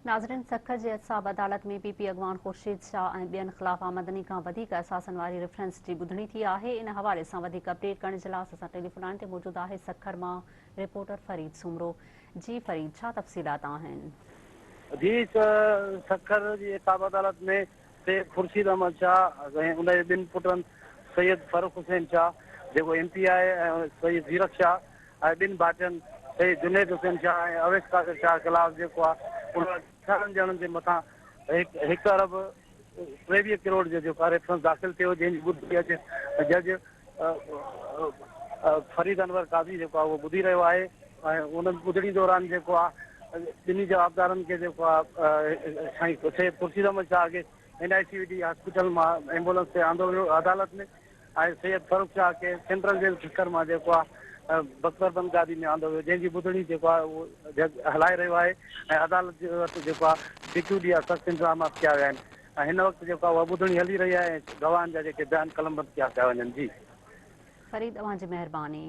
ناظرين سکر جي احتساب عدالت ۾ پي پي اڳواڻ خورشيد شاهه ۽ ٻين خلاف آمدني کان وڌيڪ اثاثن واري ريفرنس جي ٻڌڻي ٿي آهي ان حوالي سان وڌيڪ اپڊيٽ ڪرڻ جي لاء اسان سان ٽيليفون لائين تي موجود آهي سکر مان رپورٽر فريد سومرو جي فريد ڇا تفصيلات آهن. جي سکر جي احتساب عدالت ۾ سيد خورشيد احمد شاهه ۽ ان جي ٻن پٽن سيد فرخ حسين شاهه جيڪو ايم پي آهي ۽ سيد زيرڪ شاهه ۽ ٻن ڀائٽين سيد جنيد حسين شاهه ۽ اويس قادر شاهه خلاف جيڪو آهي انهن 18 ڄڻن جي مٿان هڪ ارب 23 ڪروڙ جو جيڪو آهي ريفرنس داخل ٿيو جنهن جي ٻڌڻي اڄ جج فريد انور قاضي جيڪو آهي اهو ٻڌي رهيو آهي ۽ ان ٻڌڻي دوران جيڪو آهي ٻنهي جوابدارن کي جيڪو آهي سائين سيد خورشيد احمد شاهه کي N I C V D hospital مان ايمبولنس تي آندو ويو عدالت ۾ ۽ سيد فرخ شاهه کي سينٽرل جيل سکر مان جيڪو آهي بختر بند گاڏي ۾ آندو ويو جنهن جي ٻڌڻي جيڪو آهي اهو جج هلائي رهيو آهي ۽ عدالت وٽ جيڪو آهي سيڪيورٽي جا سخت انتظامات ڪيا ويا آهن ۽ هن وقت جيڪو آهي اها ٻڌڻي هلي رهي آهي ۽ گواهن جا جيڪي بيان قلمبند ڪيا پيا وڃن جي. فريد اوهان جي مهرباني.